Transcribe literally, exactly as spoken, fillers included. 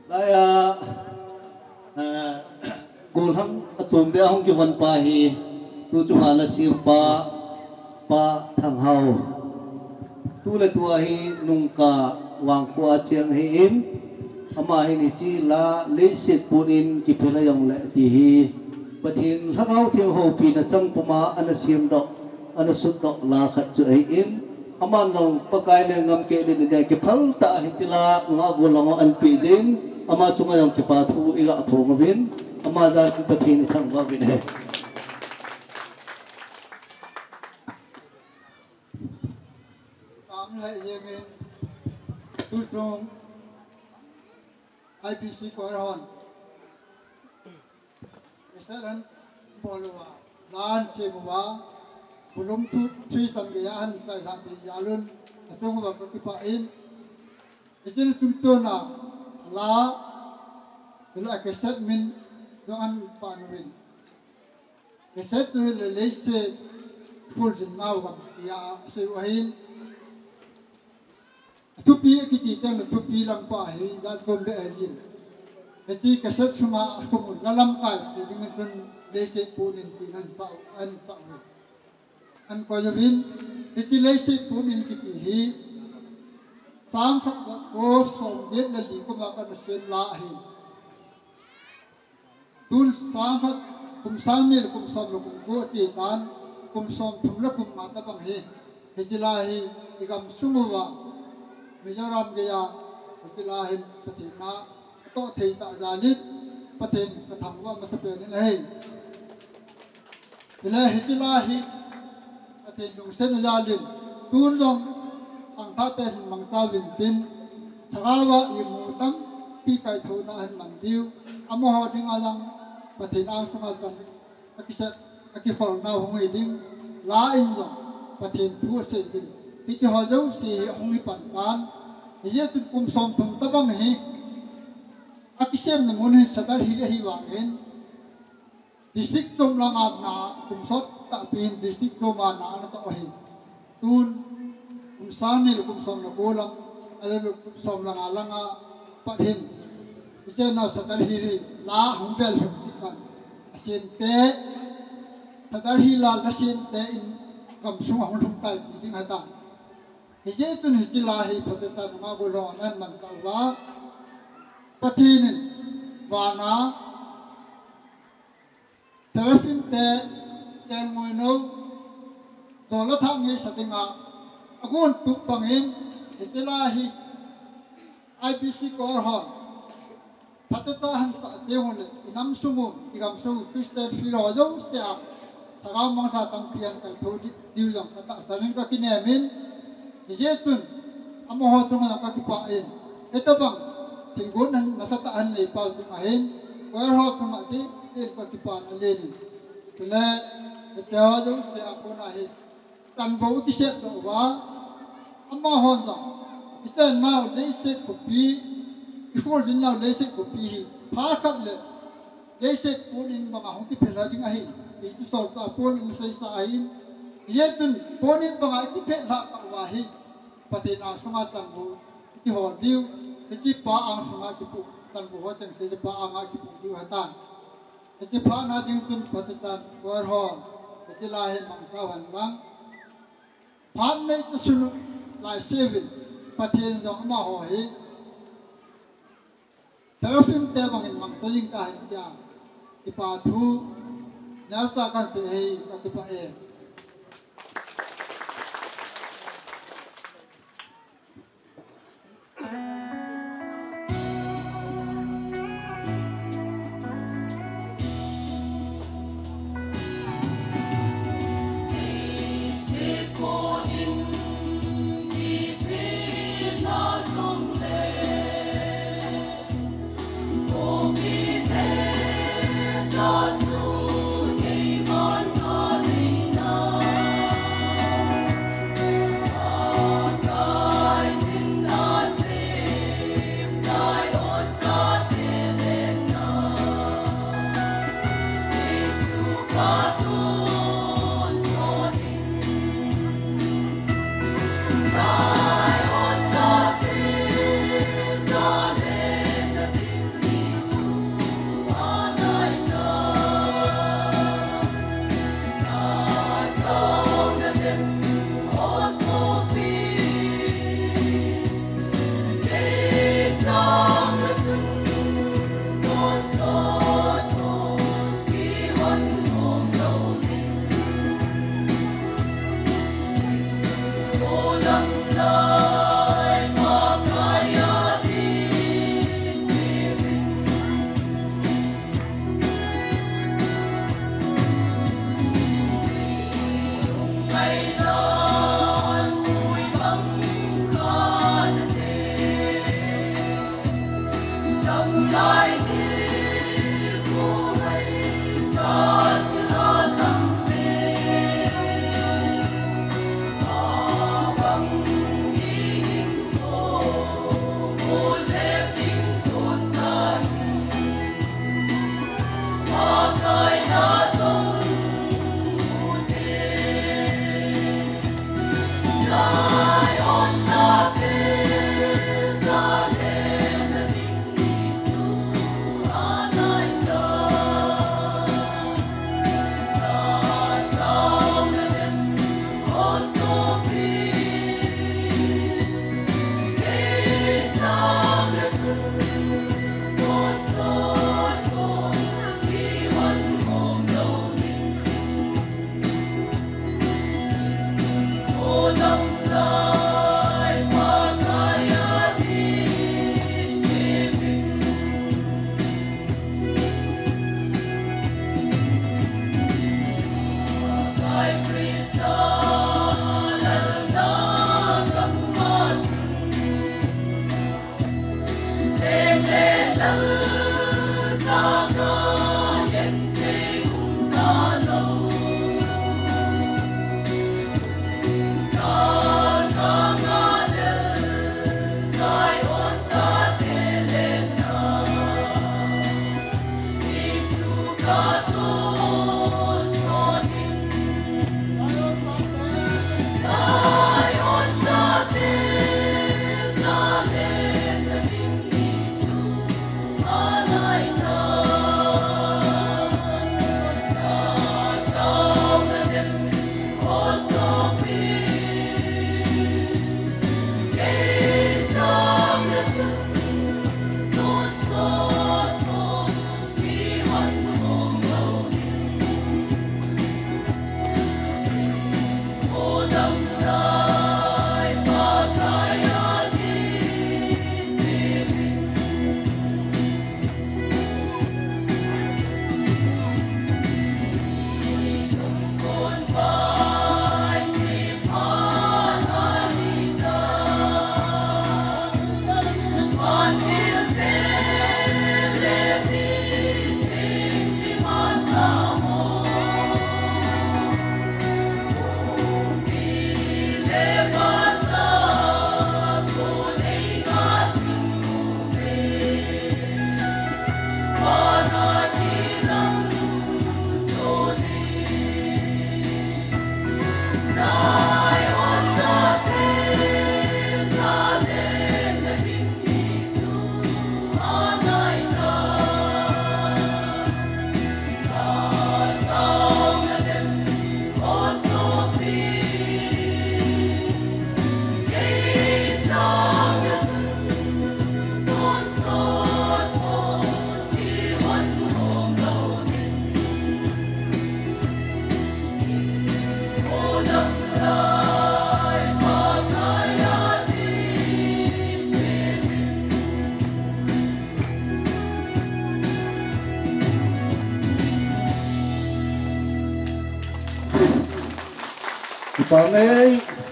Laia, eh, golhang achom beh a hung kivon pa hi, tu chunga la siam pa, Pa Thanghao. Tu le tu ahi nungka Vangkho a cheng ahin, ama hin hiche la leiset pon in kiphel a jongle ti hi, Pathen Lhagao Theng houpina chang puma ana siam doh, ana sut doh la khat chu ahin, aman jong Pakai le ngam keh le ni de kiphal tah a hiche la nungah golhang ho an pe jin, ama chunga jong kipa thu iga phong uvin, ama jal in Pathen ithangvah uvin ahi. Tam le jeng in, tu chung I B C choir hon. Cassette ahin bol uva, la ahin sem uva, volume two, three chan geiya ahin chailhah thei jal un, achung uva kakipah in, hichun chungchon a, la, hila cassette min jong ahin pan uvin. Cassette chu hile leiset kholjin nau gam tia asei u ahin. Athupi akiti teng le thupi lam pa hi jat chom beh ahi jin. Hiche cassette sunga akhum u la lamkai ti ding in chun leiset pon in ti ahin sa u, ahin sa u. Ahin koi uvin, hiche leiset pon in kiti hi, sang khat ja ko som get le li kum a kana sem la ahi. Tun sang khat, kum sang ni le kum som le kum ko ati tan, kum som thum le kum nga tabang hi, hiche la hi, igam sung uva, Mizoram geiya, hiche la hin Pathen na, atoh thei tah jal in, Pathen kathangvah masapen in ahi. Hile hiche la hi, Pathen lungset na jal in, tun jong, khangthah te hin mangcha uvin tin, Lhagao a imu tampi kaithona ahin man diu, amaho dinga jong, Pathen angsunga chan, akisep, akikholna hung hi ding, la in jong, Pathen thu asei ding, hiti ho jouse hi ahung hi pan tan, hijeh chun kum som thum tabang hi, akisemna mun hi Sadar Hills ahi vangin, District chom langa na, kum sot tahpi hin district chom a na ana toh ahi. Tun, kum sang ni le kum som le ko lam, ale le kum som le nga langa pat hin, hiche nau Sadar Hills hi la hung vel lhung ti khan, asem te, Sadar Hills la la sem te in gamsung a hung lhung tai ti ding ahitai. Hijeh chun hiche la hi Protestant nungah golhang hon ahin manchah uva, Pathen in vana Seraphim te, kelngoi nou, jol le thah ngeisa dinga, agon tup bangin, hiche la hi, I B C choir hon, phatechan sah teng uleh, inam sung u, igam sung u, Christian field ho jouse a, Lhagao mangcha tampi ahin kaithou di-, diu jong katahsan in kakinem in, hijeh chun, amaho chunga jong kakipah in, hitabang, thilgon nasatah ahin nei pau chunga hin, choir ho chunga ding, ding kakipah na len in. Chule, hiti ho jouse a kona hi, chanvou ikisep doh uva, amahon jong, ichen nau leiset khopi, ikholjin nau leiset khopi hi, phat khat le, leiset pon in banga hung kiphel lha ding ahi, ti chu solchah pon in seisa ahin, hijeh chun pon in banga ikiphet lhah tah uva hi, Pathen angsunga chanvou ikihol diu, hiche pa angsunga kipu, chanvou ho chengse hiche pa anga kipu diu ahitan. Hiche phatna ding chun Protestant choir hon, hiche la hi mangcha uhen lang. Phat nei chu sunu lai seuvin, Pathen jong amaho hi Seraphim te bangin mangcha jing tahen tia, kipa thu neocha kahin sei ahi, kakipah e. Kipa nei.